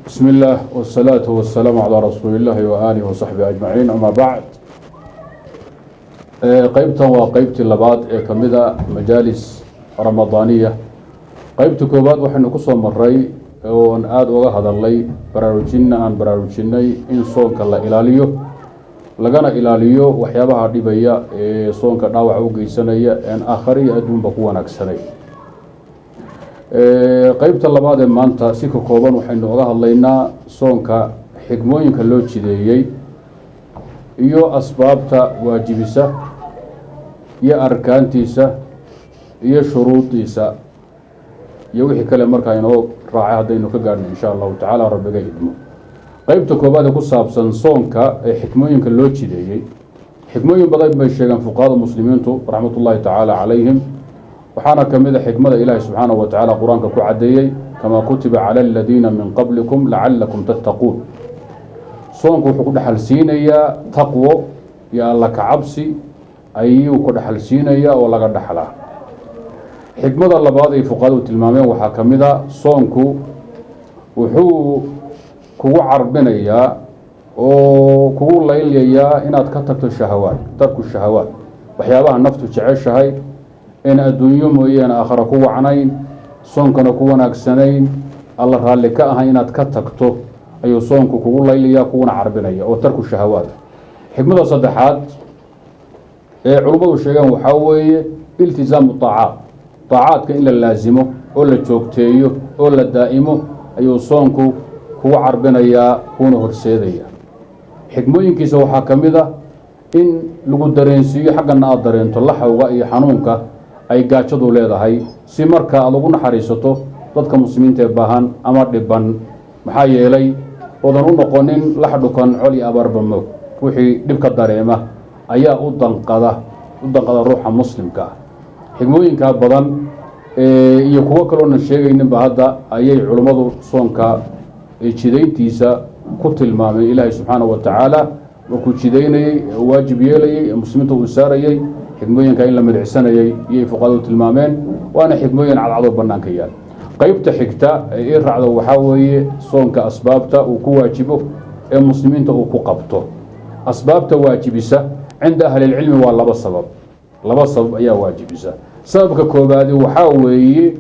بسم الله والصلاة والسلام على رsuuل الlahi وآله وصaحبه أجمaعين، أmا bعd. Qeybtan waa qeybtii labaad ee kamida majaalis ramadaaniya. Qeybta koowaad waxaynu ku soo maray oon aada uga hadalnay, baraarujinna aan baraarujinay in soonka la ilaaliyo, lagana ilaaliyo waxyaabaha dhibaya ee soonka dhaawaca u geysanaya een aakhare iyo adduunba ku wanaagsanay. Qeybta labaad ee maanta si ka kooban waxaynu oga hadlaynaa soonka xikmooyinka loo jideeyey iyo asbaabta waajibisa iyo arkaantiisa iyo shuruudiisa iyo wixii kale markaa inoo raacay haddaynu ka gaadhno, insha Allahu tacaala, Rabbiga idmo. Qeybta koobaad ee ku saabsan soonka ee xikmooyinka loo jideeyey, xikmooyin badan bay sheegeen fuqahada muslimiintu, raxmat ullaahi tacaala calayhim. Waxaana ka mid a xikmada Ilaahi subxaanahu wa tacaala Qur-aanka ku caddeeyey: "Kamaa kutiba cala aladiina min qablikum lacalakum tattaquun." Soonku wuxuu ku dhexal siinayaa taqwo iyo Alla kacabsi ayuu ku dhexal siinayaa oo laga dhaxlaa. Xikmada labaad ay fuqahadu tilmaameen waxaa ka mid a soonku wuxuu kugu carbinayaa oo kugu laylayaa inaad ka tagto shahawaad, tarku shahawaad, waxyaabaha naftu jeceshahay in adduunyo mooyaane aakhara ku wacnayn, soonkana ku wanaagsanayn, Alla raalli ka ahay, inaad ka tagto ayuu soonku kugu laylayaa, kuguna carbinaya oo tarku shahawaad. Xikmada saddexaad ee culummadu sheegeen waxaa weeye iltisaamu طaacaat, طaacaadka in la laasimo oo la joogteeyo oo la daa'imo ayuu soonku kugu carbinayaa, kuuna horseedaya. Xikmooyinkiisa waxaa ka mid a in lagu dareensiiyo, xaggana aada dareento laxawga iyo xanuunka ay gaajadu leedahay, si marka aada ugu naxariisato dadka muslimiinta ee baahan ama dhiban. Maxaa yeelay, oodan u noqonin lax dhukan col iyo abaarba moog. Ruuxii dhibka dareema ayaa u danqada, u danqada ruuxa muslimka ah. Xikmooyinkaa badan iyo kuwo kaloona sheegayninba hadda ayay culummadu soonka jidayntiisa ku tilmaameen. Ilaahay subxaanahu wa tacaala markuu jidaynayey ee waajib yeelayey ee muslimiinta uu saarayey, xikmooyinka in la midicsanayay iyay fuqahadu tilmaameen, waana xikmooyin cadcadoo bannaanka yaal. Qeybta xigta ee ii raacdo waxaa weeye soonka asbaabta uu ku waajibo ee muslimiinta uu ku qabto. Asbaabta waajibisa cinda ahlilcilmi waa laba sabab. Laba sabab ayaa waajibisa. Sababka koobaadi waxaa weeye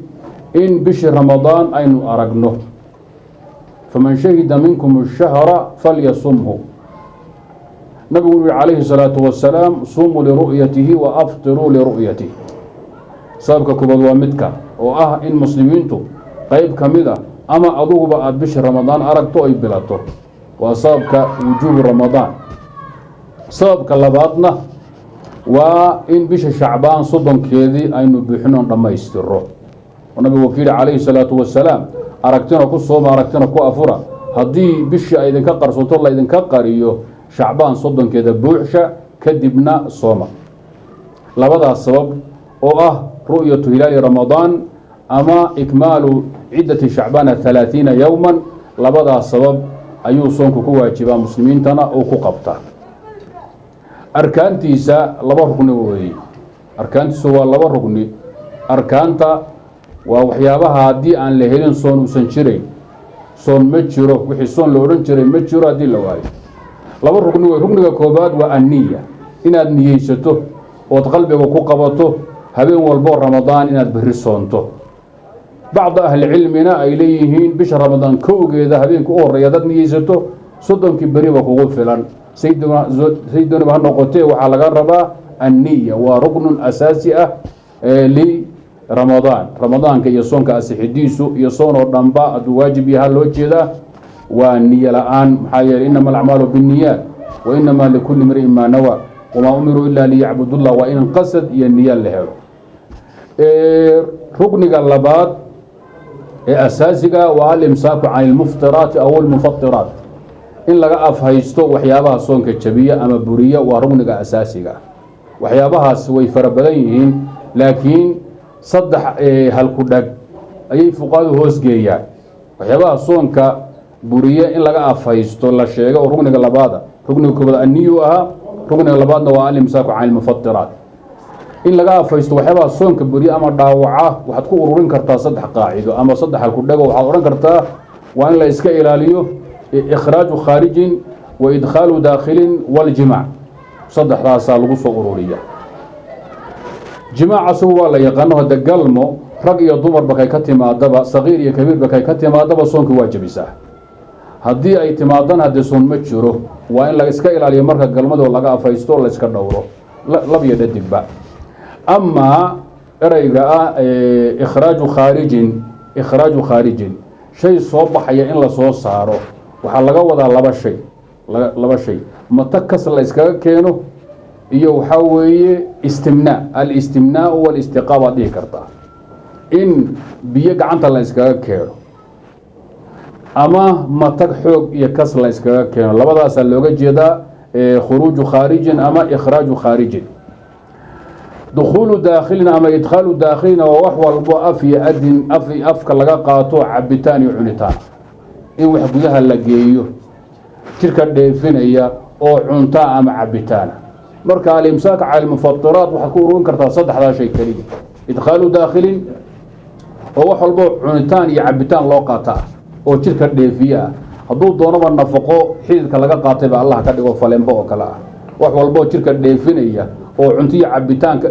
in bishii Ramadaan aynu aragno: "Faman shahida minkum الshahra falyasumhu." Nabigu uu yihi calayhi الsalaatu wasalaam: "Sumuu liru'yatihi wa aftiruu liru'yatihi." Sababka koobaad waa midka oo ah in muslimiintu qeyb ka mid a ama aduguba aada bishii Ramadaan aragto, ay bilato, waa sababka wujuubu Ramadaan. Sababka labaadna waa in bisha Shacbaan 30-keedii aynu buuxinoon dhammaystiro, oo Nabigu ku yidhi calayhi salaatu wasalaam: "Aragtina ku sooma, aragtina ku afura. Haddii bishii ay idinka qarsoto, la idinka qariyo, Shacbaan 30-keeda buuxsha, kadibna sooma." Labadaas sabab oo ah ru'yatu hilaali Ramadaan ama ikmaalu ciddati Shacbaana 30 yowman, labadaas sabab ayuu soonku ku waajibaa, muslimiintana uu ku qabtaa. Arkaantiisa laba rugni weeye. Arkaantiisu waa laba rugni. Arkaanta waa waxyaabaha haddii aan la helin soon uusan jirayn. Soon ma jiro, wixii soon la odhan jiray ma jiro haddii la waayo. Laba rugni wey. Rugniga koobaad waa anniya, inaad niyeysato ood qalbiga ku qabato habeen walboo Ramadaan inaad berri soonto. Bacda ahlicilmina ay leeyihiin bisha Ramadaan kowgeeda habeenka u horreeya hadaad niyeysato, 30-kii beriba kugu filan. Saydooniba ha noqotee, waxaa laga rabaa anniya, waa ruknun asaasi ah liramadaan. Ramadaanka iyo soonka asixidiisu iyo soon oo dhanba hadduu waajib yahaa loo jeedaa waa niyo la-aan. Maxaa yeeley, "Inama alacmaalu binniyaat wa inamaa likulli imri'in maa nawa wamaa umiruu ila liyacbudullah." Waa in qasad iyo niya la helo. Rukniga labaad ee asaasiga waa alimsaaku can ilmuftiraati aw almufatiraat, in laga afhaysto waxyaabaha soonka jabiya ama buriya, waa rukniga asaasiga. Waxyaabahaas way fara badan yihiin, laakiin saddex halku dhag ayay fuqahadu hoosgeeyaan. Waxyaabaha soonka buriya in laga afhaysto la sheego oo rukniga labaada. Rukniga koobaad anniyu ahaa, rukniga labaadna waa alimsaaku can ilmufatiraat. In laga afhaysto waxyaabaha soonka buriya ama dhaawaca waxaad ku ururin kartaa saddex qaacido ama saddex halku dhego. Waxaad odhan kartaa Waa in la iska ilaaliyo ikhraaju khaarijin wa idkhaalu daakhilin waاljimaac. Saddexdaasaa lagu soo ururiya. Jimaac asagu waa la yaqaano, hade galmo rag iyo dumarba kay ka timaadaba, sagiir iyo kabiirba kay ka timaadaba, soonkii waa jebisaa. Haddii ay timaadana haddee soon ma jiro. Waa in la iska ilaaliyo marka galmadoo laga afaysto, la iska dhowro lab iyo dhadigba. Amaa ereyga ah ikhraaju khaarijin, ikhraaju khaarijin, shay soo baxaya in la soo saaro, waxaa laga wadaa laba shay, laba shay: matag kas la iskaga keeno iyo waxaa weeye istimnaa. Alistimnaau walistiqaa baad dhihi kartaa, in biyo gacanta la iskaga keeno ama matag xoog iyo kas la iskaga keeno. Labadaasaa looga jeedaa khuruuju khaarijin ama ikhraaju khaarijin. Dukhuulu daakhilin ama idkhaalu daakhilina waa wax walbo af iyo adin, af afka laga qaato, cabitaan iyo cunitaan, in wax gudaha la geeyo jirka dheefinaya oo cunta ama cabitaana. Marka alimsaak cala almufatiraat waxaad ku ururin kartaa saddexdaa shay keliya: idkhaalu daakhilin oo wax walbo cunitaan iyo cabitaan loo qaata ah oo jirka dheefiye ah, hadduu doonaba nafaqo xididka laga qaatay ba Allah ka dhigo, falembo oo kale ah. Wax walboo jirka dheefinaya oo cunto iyo cabitaanka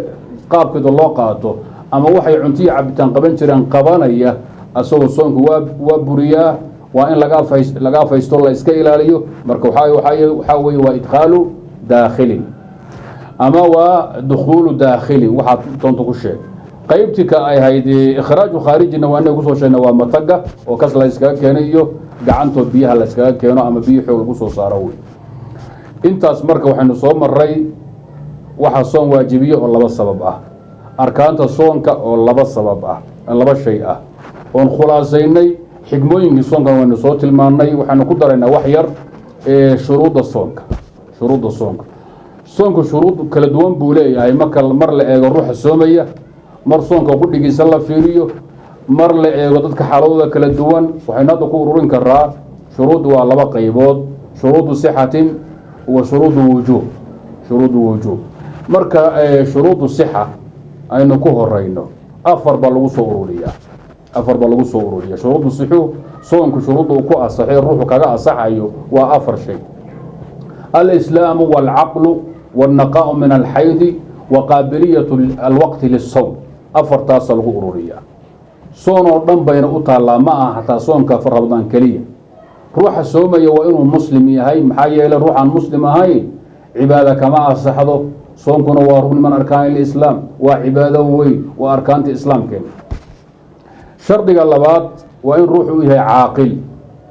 qaabkeeda loo qaato ama waxay cunto iyo cabitaan qaban jireen qabanaya, asagoo soonku waa buriyaa. Waa in laga afaysto, la iska ilaaliyo. Marka waxaa weye waa idkhaalu daakhilin ama waa dukhuulu daakhilin, waxaad doonto ku sheeg. Qaybtii ka ay ahayd ikhraaju khaarijina waa inay kusoo sheegna, waa mataga oo kas la iskaga keenay iyo gacantoo biyaha la iskaga keeno ama biyo xoog lagu soo saaro wey. Intaas marka waxaynu soo maray waxaa soon waajibiye oo laba sabab ah, arkaanta soonka oo laba sabab ah, laba shay ah oon khulaasaynay. Xigmooyinkii soonkana waynu soo tilmaannay. Waxaynu ku daraynaa wax yar shuruudda soonka. Shuruudda soonka, soonku shuruud kala duwan buu leeyahay. Marka mar la eego ruuxa soomaya, mar soonka qudhigiisa la fiiriyo, mar la eego dadka xaaladooda kala duwan, waxaynu hadda ku ururin karaa shuruuddu waa laba qaybood: shuruudu sixatin wa shuruudu wujuub. Shuruudu wujuub. Marka shuruudu sixa aynu ku horeyno, afar baa lagu soo ururiyaa, afar baa lagu soo ururiya shuruudu sixu. Soonku shuruudda uu ku asaxay, ruuxu kaga asaxayo, waa afar shay: alislaamu wاlcaqlu wاlnaqaau min alxaydi wa qaabiliyat alwaqti lisawm. Afartaasa lagu ururiyaa. Soon oo dhan bayna u taallaa, ma aha hataa soonka Ramadaan keliya. Ruuxa soomaya waa inuu muslim yahay, maxaa yeeley ruuxaan muslim ahayn cibaada kama asaxdo. Soonkuna waa rukni min arkaan ilislaam, waa cibaado weyn, waa arkaanta islaamkeena. Shardiga labaad waa in ruuxu u yahay caaqil.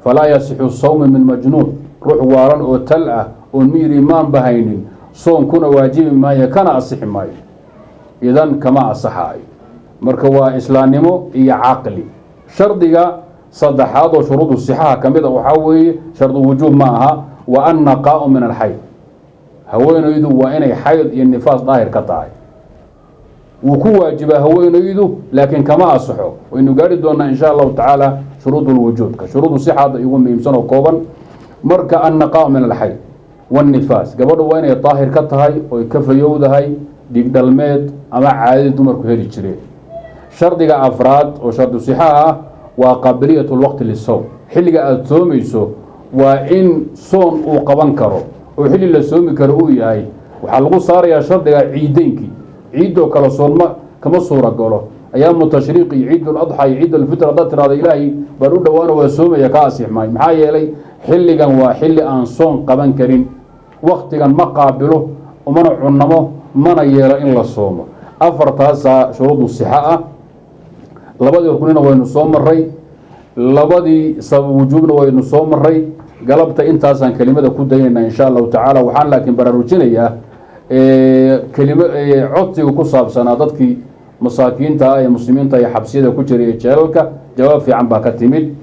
Falaa yasixu sawmu min majnuun. Ruux waalan oo tal ah oon miyir imaan bahaynin soonkuna waajibi maayo, kana asixi maayo, idan kama asaxaayo. Marka waa islaamnimo iyo caqli. Shardiga saddexaad oo shuruudu sixaha ka mid a waxaa weeye, shardu wujuub ma aha, wa annaqaau min alxayd. Haweenaydu waa inay xayd iyo nifaas daahir ka tahay. Wuu ku waajibaa haweenaydu, laakiin kama asaxo. Waynu gaari doonaa insha Allahu tacaala shuruud lwujuudka. Shuruudu sixaada igu muhiimsan oo kooban. Marka annaqaau min alxayd wاnifaas, gabadhu waa inay daahir ka tahay oy ka fayowdahay dhiig dhalmeed ama caadadii dumarku heli jireen. Shardiga afraad oo shardu sixaha ah waa qaabiliyat lwaqti lisowm. Xilliga aada soomayso waa in soon uu qaban karo oo xilli la soomi karo uu yahay. Waxaa lagu saarayaa shardiga ciideynkii, ciidoo kale soonma kama suura galo. Ayaamu tashriiq iyo ciid uladxa iyo ciid alfitr haddaad tirahdo Ilaahay baan u dhowaano waa soomaya, ka asix maayo. Maxaa yeelay xilligan waa xilli aan soon qaban karin. Waktigan ma qaabilo, umana cunamo, mana yeelo in la soomo. Afartaasaa shuruudu sixo ah. Labadii ruknina waynu soo maray, labadii sabab wujuubna waynu soo maray. Galabta intaasaan kelimada ku daynayna insha Allahu tacaala. Waxaan laakiin baraarujinayaa kelimo codsiga ku saabsanaa dadkii masaakiinta ah ee muslimiinta iyo xabsiyada ku jiray ee jeelalka. Jawaab fiican baa ka timid,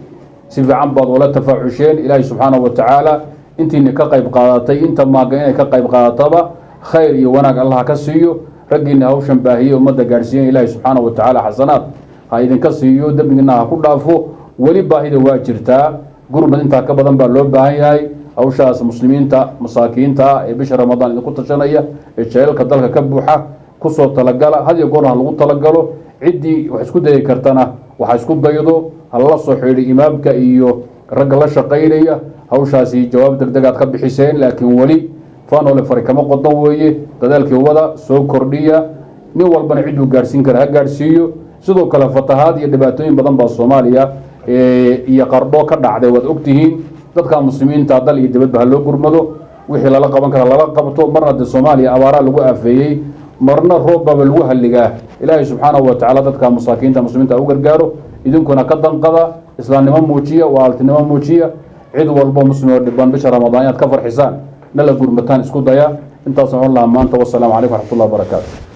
si fiican baad oola tafaacusheen. Ilaahay subxaanahu wa tacaala intiina ka qayb qaadatay, inta maaga inay ka qayb qaadataba, khayr iyo wanaag Allah ka siiyo. Raggiina hawshan baahiyey, ummadda gaadhsiiyan, Ilaahay subxaanahu wa tacaala xasanaad ha idinka siiyo, dembigiina ha ku dhaafo. Weli baahida waa jirtaa, gurmad intaa ka badan baa loo baahan yahay. Hawshaas muslimiinta masaakiinta ah ee bisha Ramadaan idinku tashanaya ee jeelalka dalka ka buuxa kusoo talagala. Had iyo goor ha lagu talagalo. Ciddii wax isku dayi kartana waxa isku daydo, halala soo xidhiidhay imaamka iyo Ragga la shaqaynaya hawshaasi jawaab deg degaad ka bixiseen, laakiin weli faanole fari kama qodon weeye. Dadaalkii wada soo kordhiya, nin walbana cidduu gaadhsiin kara ha gaadhsiiyo. Sidoo kale fatahaad iyo dhibaatooyin badan baa Soomaaliya iyo Qardho ka dhacday, waad ogtihiin. Dadka muslimiinta dal iyo dibadba ha loo gurmado, wixii lala qaban kara lala qabto. Marna dee Soomaaliya abaaraa lagu aafeeyey, marna roobbaba lagu halligaa. Ilaahay subxaanahu wa tacaala dadka masaakiinta muslimiinta u gargaaro. Idinkuna ka danqada, islaamnimo muujiya, walaaltinimo muujiya. Cid walbo muslim oo dhiban bisha Ramadaan inaad ka farxisaan, nala gurmataan isku daya. Intaasaan odhan lahaa maanta. Wasalaamu calaykum waraxmatullah wabarakaatu.